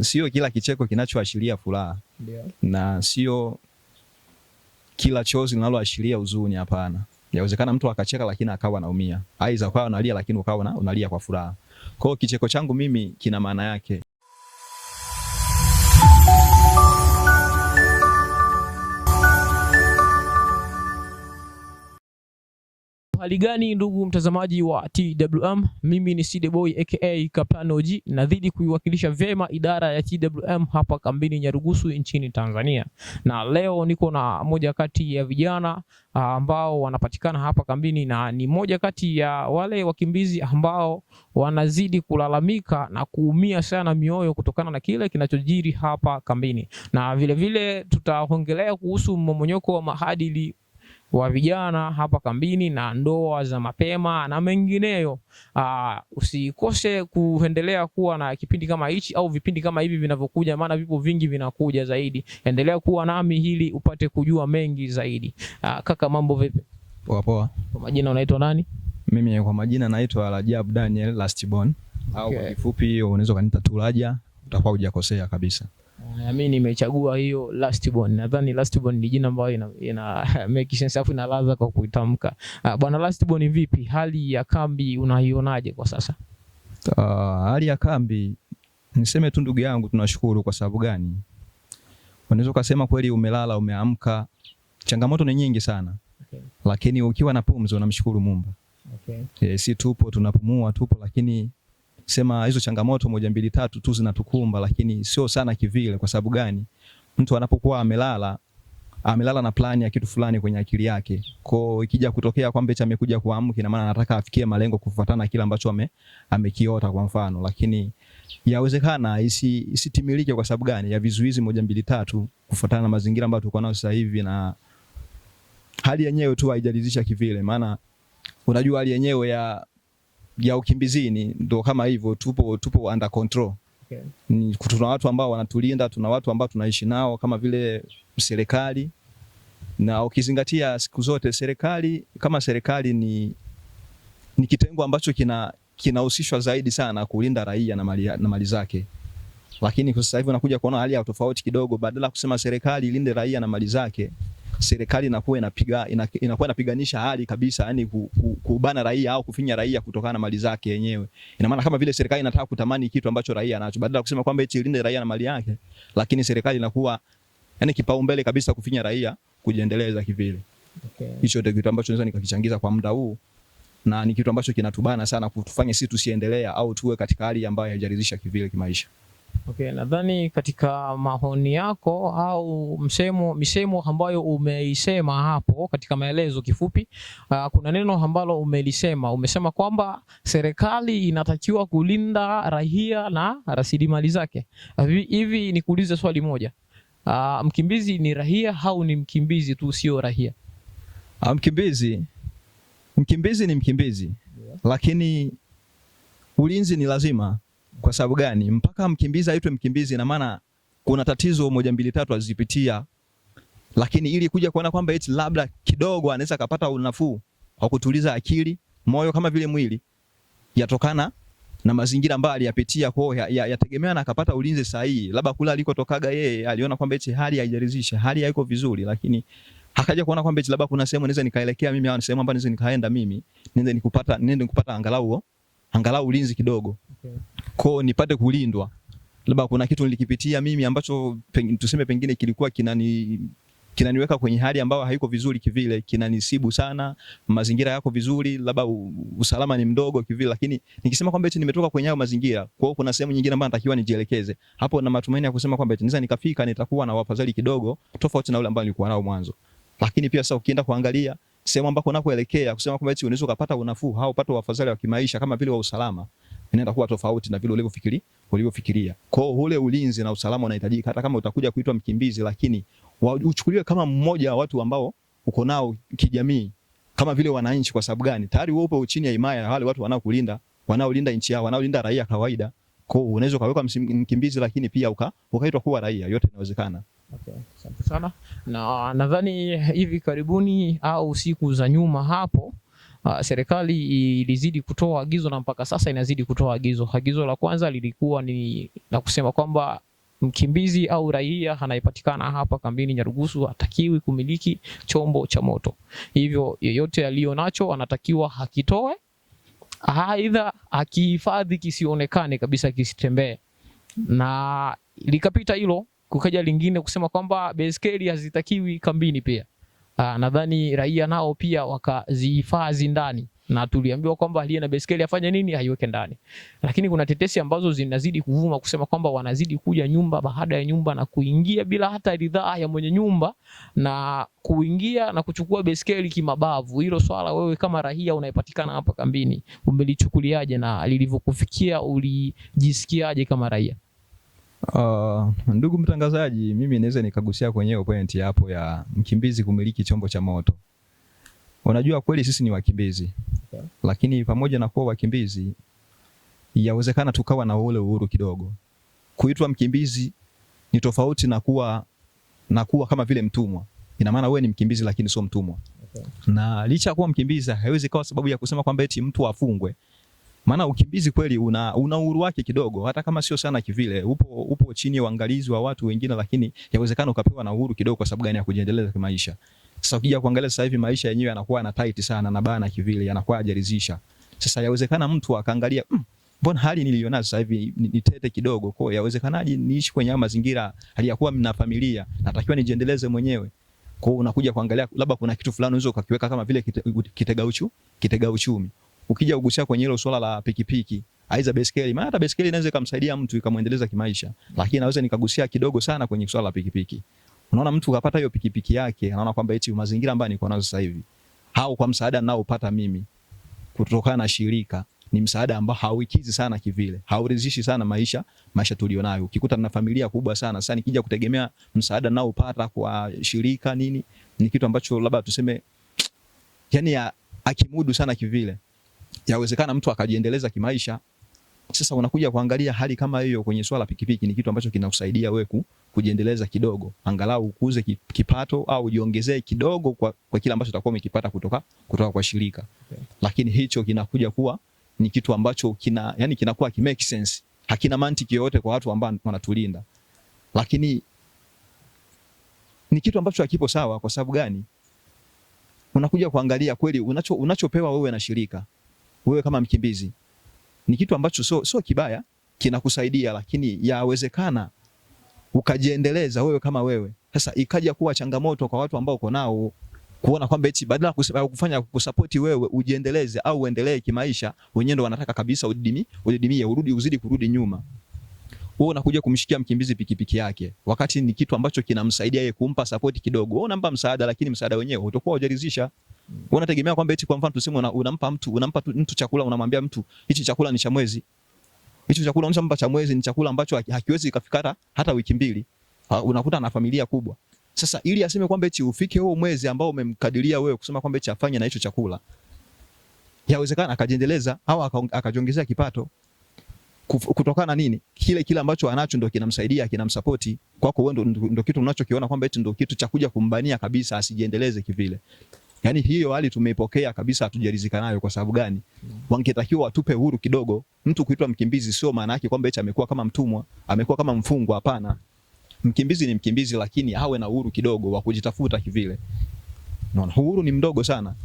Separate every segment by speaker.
Speaker 1: Sio kila kicheko kinachoashiria furaha. Na sio kila chozi linaloashiria huzuni, hapana. Yawezekana mtu akacheka lakini akawa anaumia. Aidha ukawa unalia lakini ukawa unalia kwa furaha. Kwa hiyo kicheko changu mimi kina maana yake.
Speaker 2: Hali gani ndugu mtazamaji wa TWM, mimi ni CD Boy aka Kaptano G, nazidi kuiwakilisha vyema idara ya TWM hapa kambini Nyarugusu nchini Tanzania. Na leo niko na moja kati ya vijana ambao wanapatikana hapa kambini na ni moja kati ya wale wakimbizi ambao wanazidi kulalamika na kuumia sana mioyo kutokana na kile kinachojiri hapa kambini, na vilevile tutaongelea kuhusu mmomonyoko wa maadili wa vijana hapa kambini na ndoa za mapema na mengineyo. Usikose kuendelea kuwa na kipindi kama hichi au vipindi kama hivi vinavyokuja, maana vipo vingi vinakuja zaidi. Endelea kuwa nami ili upate kujua mengi zaidi. Kaka, mambo vipi?
Speaker 1: Poa poa.
Speaker 2: Kwa majina unaitwa nani?
Speaker 1: Mimi kwa majina naitwa Rajab Daniel Lastborn. Au kwa kifupi unaweza kaniita tu Raja, utakuwa hujakosea kabisa.
Speaker 2: Mimi nimechagua hiyo Lastborn. Nadhani Lastborn ni jina ambayo ina make sense afu ina ladha kwa kuitamka. Bwana Lastborn, vipi hali ya kambi unaionaje kwa sasa?
Speaker 1: Hali ya kambi niseme tu ndugu yangu, tunashukuru. Kwa sababu gani? Unaweza kusema kweli umelala umeamka, changamoto ni nyingi sana. Okay. Lakini ukiwa na pumzi unamshukuru Muumba. Okay. Si tupo tunapumua tupo, lakini sema hizo changamoto moja mbili tatu tu zinatukumba, lakini sio sana kivile. Kwa sababu gani? Mtu anapokuwa amelala, amelala na plani ya kitu fulani kwenye akili yake. Kwa ikija kutokea kwamba hicho amekuja kuamka, ina maana anataka afikie malengo kufuatana na kile ambacho amekiota kwa mfano, lakini yawezekana isitimilike. Kwa sababu gani? Ya vizuizi moja mbili tatu kufuatana na mazingira ambayo tuko nayo sasa hivi, na hali yenyewe tu haijalizisha kivile, maana unajua hali yenyewe ya ukimbizini ndo kama hivyo, tupo under control. Okay. Tuna watu ambao wanatulinda, tuna watu ambao tunaishi nao kama vile serikali, na ukizingatia siku zote serikali kama serikali ni kitengo ambacho kinahusishwa zaidi sana kulinda raia na mali zake. Lakini kwa sasa hivi unakuja kuona hali ya tofauti kidogo, badala ya kusema serikali ilinde raia na mali zake, serikali inakuwa inakuwa inapiganisha hali kabisa, yani kubana raia au kufinya raia kutokana na mali zake yenyewe. Ina maana kama vile serikali inataka kutamani kitu ambacho raia anacho, badala ya kusema kwamba eti ilinde raia na mali yake, lakini serikali inakuwa yani kipaumbele kabisa kufinya raia kujiendeleza kivile. Hicho ndio kitu ambacho naweza nikakichangiza kwa muda huu, na ni kitu ambacho kinatubana sana kutufanya sisi tusiendelea au tuwe katika hali ambayo haijaridhisha kivile kimaisha.
Speaker 2: Okay, nadhani katika maoni yako au misemo ambayo umeisema hapo katika maelezo kifupi, kuna neno ambalo umelisema, umesema kwamba serikali inatakiwa kulinda raia na rasilimali zake. Hivi nikuulize swali moja. Mkimbizi ni raia au ni mkimbizi tu sio raia?
Speaker 1: Mkimbizi ni mkimbizi. Yeah. Lakini ulinzi ni lazima. Kwa sababu gani? Mpaka mkimbizi aitwe mkimbizi, ina maana kuna tatizo moja mbili tatu azipitia, lakini ili kuja kuona kwamba eti labda kidogo anaweza kapata unafuu kwa kutuliza akili, moyo kama vile mwili, yatokana na mazingira ambayo aliyapitia. Kwa hiyo yategemea na akapata ulinzi sahihi, labda kula alikotokaga yeye aliona kwamba eti hali haijaridhisha, hali haiko vizuri, lakini akaja kuona kwamba eti labda kuna sehemu naweza nikaelekea mimi au sehemu ambayo naweza nikaenda mimi, niende nikupata angalau ulinzi kidogo. Okay. Kwa nipate kulindwa. Labda kuna kitu nilikipitia mimi ambacho tuseme pengine kilikuwa kinaniweka kwenye hali ambayo haiko vizuri kivile, kinanisibu sana, mazingira yako vizuri, labda usalama ni mdogo kivile, lakini nikisema kwamba eti nimetoka kwenye hayo mazingira, kwa hiyo kuna sehemu nyingine ambayo natakiwa nijielekeze. Hapo na matumaini ya kusema kwamba eti naweza nikafika, nitakuwa na wafadhali kidogo tofauti na ule ambao nilikuwa nao mwanzo. Lakini pia sasa ukienda kuangalia sehemu ambako unakoelekea kusema kwamba eti unaweza kupata unafuu au upate wafadhali wa kimaisha kama vile wa usalama, inaenda kuwa tofauti na vile ulivyofikiria. Kwa hiyo ule ulinzi na usalama unahitajika, hata kama utakuja kuitwa mkimbizi, lakini uchukuliwe kama mmoja wa watu ambao uko nao kijamii, kama vile wananchi. Kwa sababu gani? Tayari wewe upo chini ya himaya ya wale watu wanaokulinda, wanaolinda nchi yao, wanaolinda raia kawaida. Kwa hiyo unaweza ukawekwa mkimbizi, lakini pia ukaitwa kuwa raia, yote inawezekana.
Speaker 2: Okay, asante sana. Na nadhani hivi karibuni au siku za nyuma hapo serikali ilizidi kutoa agizo na mpaka sasa inazidi kutoa agizo. Agizo la kwanza lilikuwa ni la kusema kwamba Mkimbizi au raia anayepatikana hapa kambini Nyarugusu hatakiwi kumiliki chombo cha moto. Hivyo yeyote aliyo nacho anatakiwa hakitoe, aidha akihifadhi kisionekane kabisa, kisitembee. Na likapita hilo, kukaja lingine kusema kwamba baiskeli hazitakiwi kambini pia. Nadhani raia nao pia wakazihifadhi ndani, na tuliambiwa kwamba aliye na baiskeli afanye nini? Aiweke ndani. Lakini kuna tetesi ambazo zinazidi kuvuma kusema kwamba wanazidi kuja nyumba baada ya nyumba na kuingia bila hata ridhaa ya mwenye nyumba na kuingia na kuchukua baiskeli kimabavu. Hilo swala wewe kama raia unayepatikana hapa kambini umelichukuliaje, na lilivyokufikia ulijisikiaje kama raia?
Speaker 1: Ndugu mtangazaji, mimi naweza nikagusia kwenye hiyo point hapo ya mkimbizi kumiliki chombo cha moto. Unajua kweli sisi ni wakimbizi.
Speaker 2: Okay.
Speaker 1: Lakini pamoja na kuwa wakimbizi, yawezekana tukawa na ule uhuru kidogo. Kuitwa mkimbizi ni tofauti na kuwa kama vile mtumwa. Ina maana wewe ni mkimbizi lakini sio mtumwa.
Speaker 2: Okay.
Speaker 1: Na licha kuwa mkimbizi haiwezi kuwa sababu ya kusema kwamba eti mtu afungwe. Maana ukimbizi kweli una uhuru wake kidogo, hata kama sio sana kivile, upo chini ya uangalizi wa watu wengine, lakini yawezekana ukapewa na uhuru kidogo. Kwa sababu gani? Ya kujiendeleza kimaisha. Sasa ukija kuangalia sasa hivi maisha yenyewe yanakuwa na tight sana na bana kivile, yanakuwa hajaridhisha. Sasa yawezekana mtu akaangalia, mbona hali nilionayo sasa hivi ni tete kidogo, kwa hiyo yawezekanaje niishi kwenye mazingira hali ya kuwa mna familia, natakiwa nijiendeleze mwenyewe. Kwa hiyo unakuja kuangalia labda kuna kitu fulani unaweza ukakiweka kama vile kitega uchumi. Ukija kugusia kwenye hilo swala la pikipiki, aiza baiskeli, maana hata baiskeli inaweza ikamsaidia mtu ikamuendeleza kimaisha, lakini naweza nikagusia kidogo sana kwenye swala la pikipiki. Unaona mtu kapata hiyo pikipiki yake, anaona kwamba eti mazingira ambayo niko nayo sasa hivi au kwa msaada ninaopata mimi kutokana na shirika ni msaada ambao hauikizi sana kivile, hauridhishi sana maisha tulionayo. Ukikuta na familia kubwa sana, sasa nikija kutegemea msaada ninaopata kwa shirika nini, ni kitu ambacho labda tuseme yani akimudu sana kivile. Yawezekana mtu akajiendeleza kimaisha. Sasa unakuja kuangalia hali kama hiyo kwenye swala pikipiki ni kitu ambacho kinakusaidia wewe kujiendeleza kidogo, angalau ukuze kipato au ujiongezee kidogo kwa kile ambacho utakuwa umekipata kutoka kwa shirika.
Speaker 2: Okay.
Speaker 1: Lakini hicho kinakuja kuwa ni kitu ambacho yani kinakuwa ki make sense, hakina mantiki yoyote kwa watu ambao wanatulinda. Lakini ni kitu ambacho hakipo sawa. Kwa sababu gani? Unakuja kuangalia kweli unachopewa wewe na shirika, wewe kama mkimbizi, ni kitu ambacho sio kibaya, kinakusaidia, lakini yawezekana ukajiendeleza wewe kama wewe. Sasa ikaja kuwa changamoto kwa watu ambao uko nao kuona kwamba eti badala kufanya kusupport wewe ujiendeleze au uendelee kimaisha, wenyewe ndo wanataka kabisa udidimie, urudi, uzidi kurudi nyuma. Wewe unakuja kumshikia mkimbizi pikipiki yake, wakati ni kitu ambacho kinamsaidia yeye, kumpa support kidogo. Wewe unampa msaada, lakini msaada wenyewe utakuwa hujaridhisha. Wewe unategemea kwamba eti kwa mfano tuseme unampa mtu chakula, unamwambia mtu hichi chakula ni cha mwezi. Hicho chakula unachompa cha mwezi ni chakula ambacho hakiwezi kufika hata wiki mbili. Unakuta na familia kubwa. Sasa ili aseme kwamba eti ufike huo mwezi ambao umemkadiria wewe kusema kwamba eti afanye na hicho chakula, yawezekana akajiendeleza au akajiongezea kipato kutokana na nini? Kile ambacho anacho ndio kinamsaidia, kinamsupport. Kwako wewe ndio kitu unachokiona kwamba eti ndio kitu cha kuja kumbania kabisa asijiendeleze kivile. Yaani hiyo hali tumeipokea kabisa, hatujaridhika nayo. Kwa sababu gani? Wangetakiwa watupe uhuru kidogo. Mtu kuitwa mkimbizi sio maana yake kwamba eti amekuwa kama mtumwa, amekuwa kama mfungwa, hapana. Mkimbizi ni mkimbizi, lakini awe na uhuru kidogo wa kujitafuta kivile. Unaona, uhuru ni mdogo sana.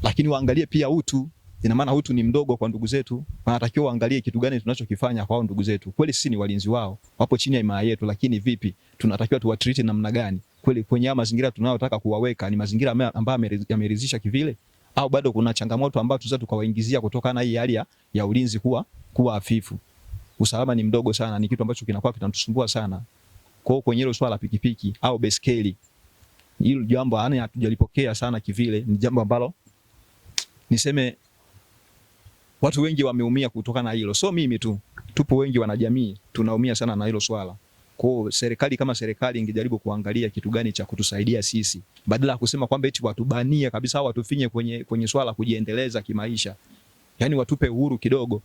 Speaker 1: Lakini waangalie pia utu. Ina maana utu ni mdogo kwa ndugu zetu. Wanatakiwa waangalie kitu gani tunachokifanya kwa ndugu zetu. Kweli sisi ni walinzi wao, wapo chini ya himaya yetu, lakini vipi tunatakiwa tuwatreat namna gani? Kweli kwenye haya mazingira tunayotaka kuwaweka ni mazingira ambayo yameridhisha kivile, au bado kuna changamoto ambayo tunaweza tukawaingizia kutokana na hii hali ya ulinzi kuwa hafifu? Usalama ni mdogo sana, ni kitu ambacho kinakuwa kinatusumbua sana. Kwa hiyo kwenye hilo swala pikipiki au baiskeli, hilo jambo yani hatujalipokea sana kivile, ni jambo ambalo niseme watu wengi wameumia kutokana na hilo. So mimi tu, tupo wengi wanajamii tunaumia sana na hilo swala. Kwa hiyo serikali kama serikali ingejaribu kuangalia kitu gani cha kutusaidia sisi, badala ya kusema kwamba eti watubanie kabisa au watufinye kwenye swala kujiendeleza kimaisha. Yaani watupe uhuru kidogo.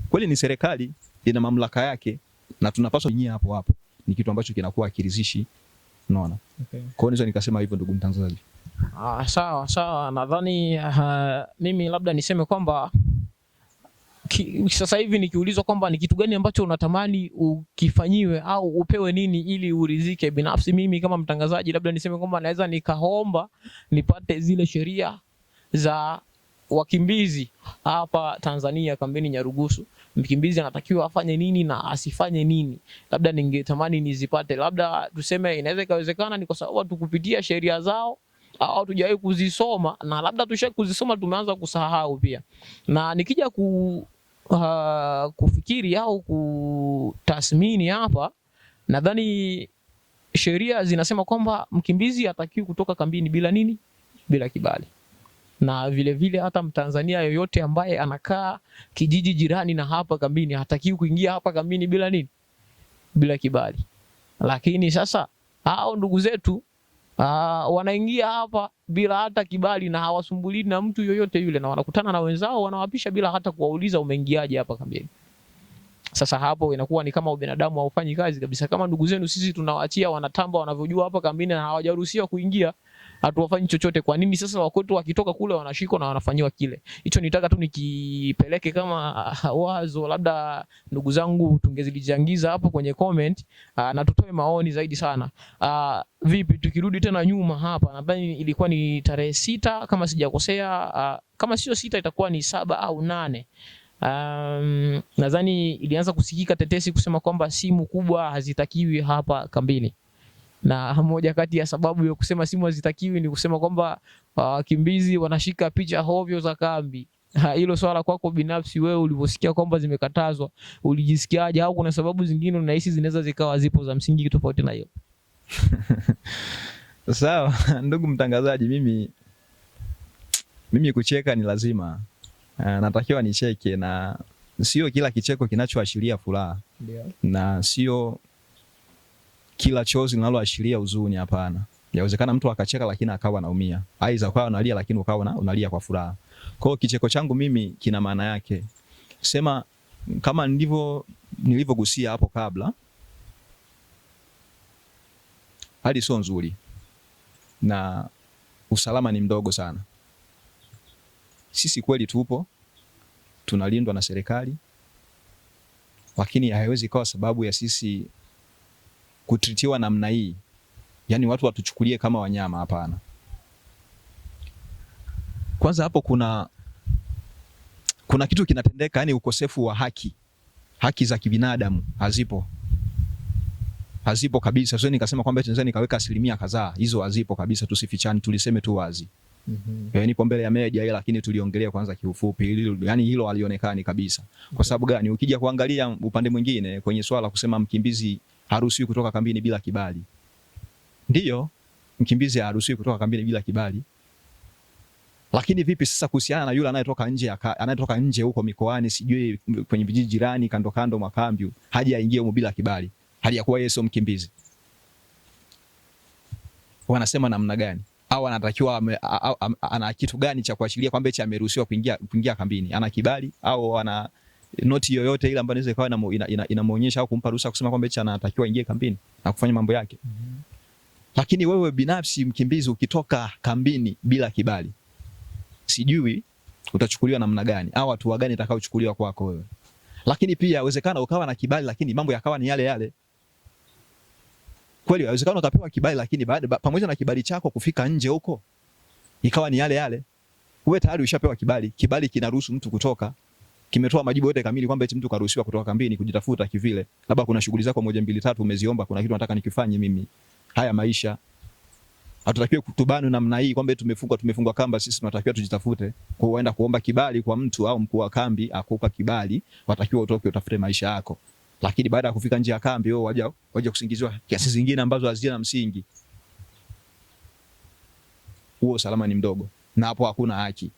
Speaker 1: Kweli ni serikali ina mamlaka yake na tunapaswa nyie hapo hapo. Ni kitu ambacho kinakuwa hakirizishi, unaona.
Speaker 2: Okay.
Speaker 1: Kwa hiyo nikasema hivyo ndugu mtangazaji.
Speaker 2: Sawa sawa, nadhani mimi labda niseme kwamba Sasa hivi nikiulizwa kwamba ni kitu gani ambacho unatamani ukifanyiwe au upewe nini ili uridhike, binafsi mimi kama mtangazaji labda niseme kwamba naweza nikaomba nipate zile sheria za wakimbizi hapa Tanzania kambini Nyarugusu. Mkimbizi anatakiwa afanye nini na asifanye nini, labda ningetamani nizipate. Labda tuseme inaweza ikawezekana ni kwa sababu tukupitia sheria zao au hatujawahi kuzisoma, na labda tushawahi kuzisoma tumeanza kusahau pia. Na nikija kufikiri au kutathmini hapa, nadhani sheria zinasema kwamba mkimbizi hatakiwi kutoka kambini bila nini? Bila kibali. Na vile vile hata Mtanzania yoyote ambaye anakaa kijiji jirani na hapa kambini hatakiwi kuingia hapa kambini bila nini? Bila kibali. Lakini sasa hao ndugu zetu wanaingia hapa bila hata kibali na hawasumbulii na mtu yoyote yule, na wanakutana na wenzao wanawapisha bila hata kuwauliza umeingiaje hapa kambini. Sasa hapo inakuwa ni kama ubinadamu haufanyi kazi kabisa. Kama ndugu zenu sisi tunawaachia wanatamba wanavyojua hapa kambini na hawajaruhusiwa kuingia, hatuwafanyi chochote. Kwa nini sasa wakwetu wakitoka kule wanashikwa na wanafanyiwa kile? Hicho nitaka tu nikipeleke kama wazo, labda ndugu zangu tungezilichangiza hapo kwenye comment, na tutoe maoni zaidi sana. Vipi tukirudi tena nyuma hapa, nadhani ilikuwa ni tarehe 6 kama sijakosea, kama sio 6 itakuwa ni 7 au 8. Nadhani ilianza kusikika tetesi kusema kwamba simu kubwa hazitakiwi hapa kambini. Na moja kati ya sababu ya kusema simu hazitakiwi ni kusema kwamba wakimbizi wanashika picha hovyo za kambi. Hilo swala kwako binafsi wewe ulivyosikia kwamba zimekatazwa, ulijisikiaje? Au kuna sababu zingine unahisi zinaweza zikawa zipo za msingi tofauti na hiyo?
Speaker 1: Sawa, ndugu mtangazaji, mimi kucheka ni lazima. Natakiwa nicheke, na sio kila kicheko kinachoashiria furaha.
Speaker 2: Ndio.
Speaker 1: Na sio kila chozi linaloashiria huzuni, hapana. Yawezekana mtu akacheka lakini akawa anaumia. Aidha ukawa unalia lakini ukawa unalia kwa furaha. Kwa hiyo kicheko changu mimi kina maana yake. Sema kama ndivyo nilivyogusia hapo kabla, hali sio nzuri na usalama ni mdogo sana. Sisi kweli tupo, tunalindwa na serikali, lakini haiwezi kuwa sababu ya sisi kutritiwa namna hii. Yaani watu watuchukulie kama wanyama, hapana. Kwanza hapo kuna kitu kinatendeka, yani ukosefu wa haki. Haki za kibinadamu hazipo. Hazipo kabisa. Sio nikasema kwamba Tanzania nikaweka asilimia kadhaa, hizo hazipo kabisa, tusifichane, tuliseme tu wazi. Nipo mbele ya media ila lakini tuliongelea kwanza kiufupi, yani hilo halionekani kabisa. Kwa sababu gani? Ukija kuangalia upande mwingine kwenye swala kusema mkimbizi haruhusiwi kutoka kambini bila kibali. Ndiyo, mkimbizi haruhusiwi kutoka kambini bila kibali. Lakini vipi sasa kuhusiana na yule anayetoka nje, anayetoka nje huko mikoani, sijui kwenye vijiji jirani, kando kando mwa kambi, haja aingie huko bila kibali, hali ya kuwa yeye sio mkimbizi? Wanasema namna gani? Au anatakiwa ana kitu gani cha kuashiria kwamba eti ameruhusiwa kuingia kambini? Ana kibali au ana noti yoyote ile ambayo inaweza ikawa inamuonyesha au kumpa ruhusa kusema kwamba eti anatakiwa aingie kambini na kufanya mambo yake? Lakini wewe binafsi mkimbizi ukitoka kambini bila kibali, sijui utachukuliwa namna gani au hatua gani itakayochukuliwa kwako wewe. Lakini pia inawezekana ukawa na kibali lakini mambo yakawa ni yale yale. Kweli inawezekana ukapewa kibali lakini baada pamoja na kibali chako kufika nje huko ikawa ni yale yale. Wewe tayari ushapewa kibali, kibali kinaruhusu mtu kutoka. Kimetoa majibu yote kamili kwamba eti mtu karuhusiwa kutoka kambini kujitafuta kivile. Labda kuna shughuli zako 1 2 3 umeziomba, kuna kitu nataka nikifanye mimi. Haya maisha. Hatutakiwi kutubana namna hii kwamba tumefungwa kamba, sisi tunatakiwa tujitafute. Kwa hiyo uenda kuomba kibali kwa mtu au mkuu wa kambi akupa kibali, watakiwa utoke utafute maisha yako. Lakini baada ya kufika nje ya kambi wao waje kusingiziwa kiasi zingine ambazo hazina msingi. Huo usalama ni mdogo na hapo hakuna haki.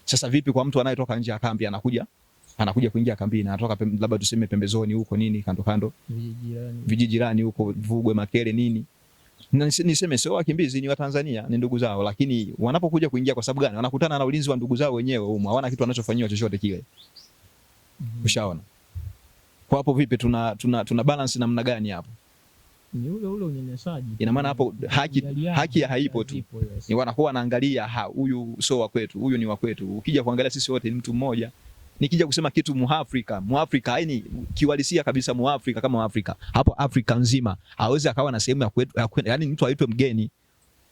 Speaker 1: Sasa vipi kwa mtu anayetoka nje ya kambi anakuja kuingia kambini, anatoka labda tuseme pembezoni huko nini, kando kando, vijijirani huko Vugwe, Makere nini. Na niseme sio wakimbizi, ni Watanzania, ni ndugu zao, lakini wanapokuja kuingia kwa sababu gani? Wanakutana na ulinzi wa ndugu zao wenyewe humo, hawana kitu wanachofanyiwa chochote kile. Ushaona? Kwa hapo vipi tuna balance namna gani hapo?
Speaker 2: Ni ule ule unyanyasaji.
Speaker 1: Ina maana hapo haki haipo tu.
Speaker 2: Yes.
Speaker 1: Ni wanakuwa wanaangalia huyu sio wa kwetu, huyu ni wa kwetu. Ukija kuangalia sisi wote ni mtu mmoja. Nikija kusema kitu Muafrika, Muafrika yani kiuhalisia kabisa Muafrika kama Muafrika, hapo Afrika nzima hawezi akawa na sehemu ya kwetu, yani mtu aitwe mgeni.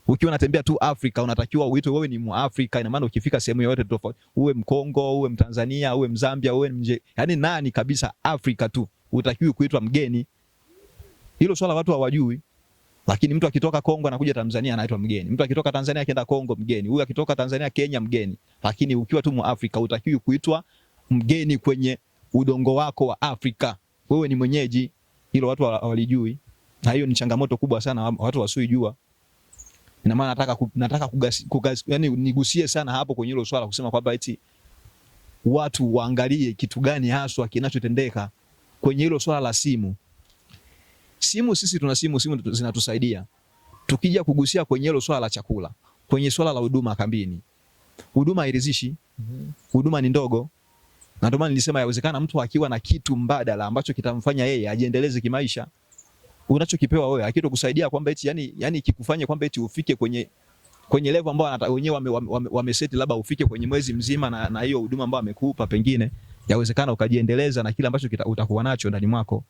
Speaker 1: Ukiwa unatembea tu Afrika unatakiwa uitwe wewe ni Muafrika. Ina maana ukifika sehemu yoyote tofauti, uwe Mkongo, uwe Mtanzania, uwe Mzambia, uwe mje, yani nani kabisa Afrika tu, utakiwi kuitwa mgeni. Hilo swala watu hawajui. Lakini mtu akitoka Kongo anakuja Tanzania anaitwa mgeni. Mtu akitoka Tanzania akienda Kongo mgeni. Huyu akitoka Tanzania Kenya mgeni. Lakini ukiwa tu Muafrika utakiwi kuitwa mgeni kwenye udongo wako wa Afrika. Wewe ni mwenyeji. Hilo watu hawalijui. Na hiyo ni changamoto kubwa sana watu wasiojua. Ina maana nataka yani nigusie sana hapo kwenye hilo swala kusema kwamba eti watu waangalie kitu gani haswa kinachotendeka kwenye hilo swala la simu. Simu, sisi tuna simu, simu zinatusaidia. Tukija kugusia kwenye hilo swala la chakula, kwenye swala la huduma kambini, huduma hairidhishi, huduma ni ndogo. Na ndio maana nilisema yawezekana mtu akiwa na kitu mbadala ambacho kitamfanya yeye ajiendeleze kimaisha, unachokipewa wewe hakitokusaidia kwamba eti yani kikufanye kwamba eti ufike kwenye level ambayo wenyewe wameseti labda ufike kwenye mwezi mzima na hiyo huduma ambayo amekupa, pengine yawezekana ukajiendeleza na kile ambacho utakuwa nacho ndani mwako.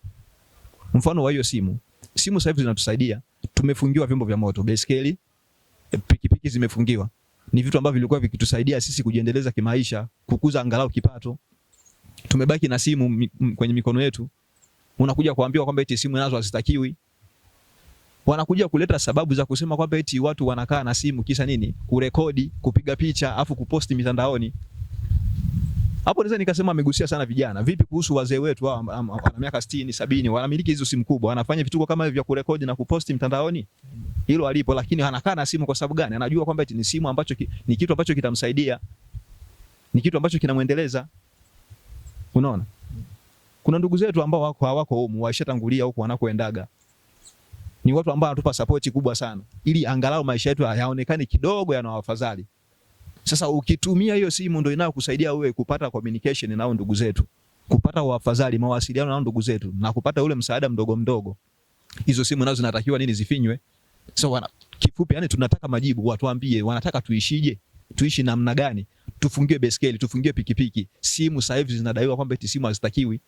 Speaker 1: Mfano wa hiyo simu. Simu sasa hivi zinatusaidia. Tumefungiwa vyombo vya moto, baiskeli, pikipiki zimefungiwa. Ni vitu ambavyo vilikuwa vikitusaidia sisi kujiendeleza kimaisha, kukuza angalau kipato. Tumebaki na simu kwenye mikono yetu. Unakuja kuambiwa kwamba eti simu nazo hazitakiwi. Wanakuja kuleta sababu za kusema kwamba eti watu wanakaa na simu kisa nini? Kurekodi, kupiga picha, afu kuposti mitandaoni. Hapo naweza nikasema amegusia sana vijana. Vipi kuhusu wazee wetu hao wana miaka 60, 70, wanamiliki hizo simu kubwa, wanafanya vituko kama vya kurekodi na kuposti mtandaoni? Hilo alipo, lakini anakaa na simu kwa sababu gani? Anajua kwamba eti ni simu ambacho ni kitu ambacho kitamsaidia. Ni kitu ambacho kinamuendeleza. Unaona? Kuna ndugu zetu ambao wako hawako humu, waishatangulia huko wanakoendaga. Ni watu ambao wanatupa support kubwa sana ili angalau maisha yetu yaonekane kidogo yana wafadhali. Sasa ukitumia hiyo simu ndio inayokusaidia wewe kupata communication na ndugu zetu, kupata wafadhali, mawasiliano na ndugu zetu na kupata ule msaada mdogo mdogo. Hizo simu nazo zinatakiwa nini zifinywe? So kifupi yani tunataka majibu, watuambie wanataka tuishije, tuishi namna gani, tufungiwe baiskeli, tufungiwe pikipiki. Simu sasa hivi zinadaiwa kwamba eti simu hazitakiwi.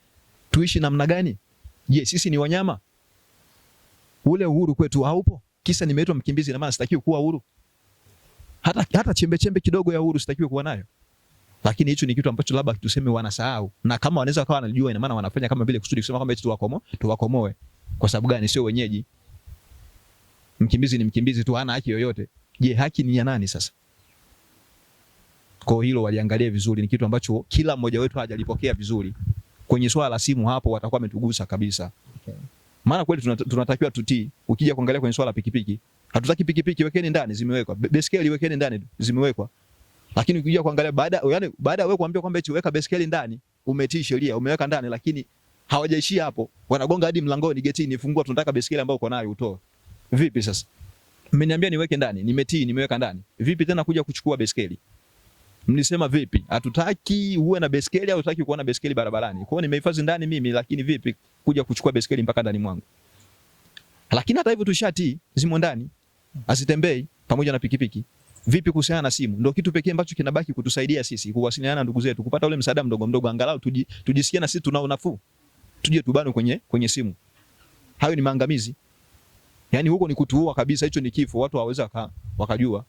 Speaker 1: Tuishi namna gani? Je, sisi ni wanyama? Ule uhuru kwetu haupo? Kisa nimeitwa mkimbizi na maana sitakiwi kuwa huru. Hata chembe chembe kidogo ya uhuru sitakiwi kuwa nayo. Lakini hicho ni kitu ambacho labda tuseme wanasahau. Na kama wanaweza kawa wanajua, ina maana wanafanya kama vile kusudi kusema kwamba eti tuwakomoe. Kwa sababu gani? Sio wenyeji. Mkimbizi ni mkimbizi tu, hana haki yoyote. Je, haki ni ya nani sasa? Kwa hilo waliangalia vizuri, ni kitu ambacho kila mmoja wetu hajalipokea vizuri. Kwenye swala la simu hapo watakuwa wametugusa kabisa.
Speaker 2: Okay.
Speaker 1: Maana kweli tunatakiwa tutii. Ukija kuangalia kwenye swala la pikipiki, hatutaki pikipiki, wekeni ndani, zimewekwa. Baiskeli wekeni ndani, zimewekwa. Lakini ukija kuangalia baada, yani baada wewe kuambia kwamba eti weka baiskeli ndani, umetii sheria, umeweka ndani, lakini hawajaishia hapo. Wanagonga hadi mlangoni, getini, fungua, tunataka baiskeli ambayo uko nayo utoe. Vipi sasa? Mmeniambia niweke ndani, nimetii, nimeweka ndani. Vipi tena kuja kuchukua baiskeli? Mlisema vipi? Hatutaki uwe na baiskeli au hatutaki kuona baiskeli barabarani. Kwa hiyo nimehifadhi ndani mimi, lakini vipi kuja kuchukua baiskeli mpaka ndani mwangu? Lakini hata hivyo tushatii, zimo ndani, azitembei pamoja na pikipiki. Vipi kuhusiana na simu? Ndio kitu pekee ambacho kinabaki kutusaidia sisi kuwasiliana na ndugu zetu, kupata ule msaada mdogo mdogo, angalau tujisikie na sisi tuna unafuu. Tuje tubanwe kwenye simu. Hayo ni maangamizi. Yaani huko ni kutuua kabisa, hicho ni kifo, watu hawaweza wakajua.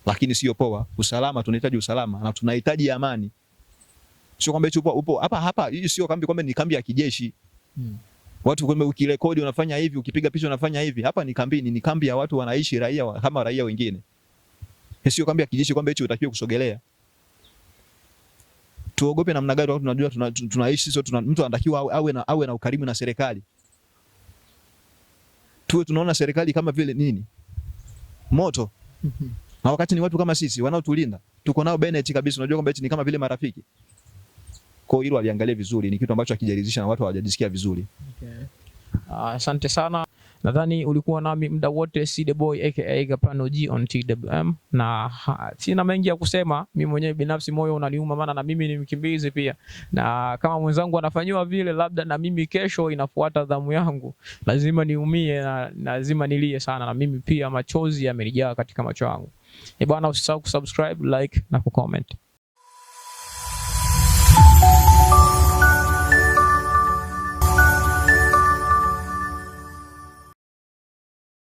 Speaker 1: Lakini sio poa. Usalama, tunahitaji usalama na tunahitaji amani. Sio kwamba hicho upo hapa hapa, hii sio kambi kwamba ni kambi ya kijeshi. Watu kwamba ukirekodi unafanya hivi, ukipiga picha unafanya hivi. Hapa ni kambini, ni kambi ya watu wanaishi raia kama raia wengine. Sio kambi ya kijeshi kwamba hicho utakiwa kusogelea. Tuogope namna gani? Watu tunajua tunaishi sio, mtu anatakiwa awe na ukarimu na serikali. Tuwe tunaona serikali kama vile nini? Moto. Na wakati ni watu kama sisi wanaotulinda, tuko nao Bennett kabisa, unajua kwamba ni kama vile marafiki. Kwa hiyo hilo aliangalia vizuri, ni kitu ambacho hakijaridhisha na watu hawajajisikia vizuri.
Speaker 2: Okay. Asante sana. Nadhani ulikuwa nami muda wote, C the Boy aka Kapano G on TWM, na sina mengi ya kusema. Mimi mwenyewe binafsi moyo unaniuma, maana na mimi ni mkimbizi pia, na kama mwenzangu anafanywa vile, labda na mimi kesho inafuata dhamu yangu, lazima niumie na lazima nilie sana, na mimi pia machozi yamenijaa katika macho yangu. Bwana, usisahau kusubscribe, like na kucomment.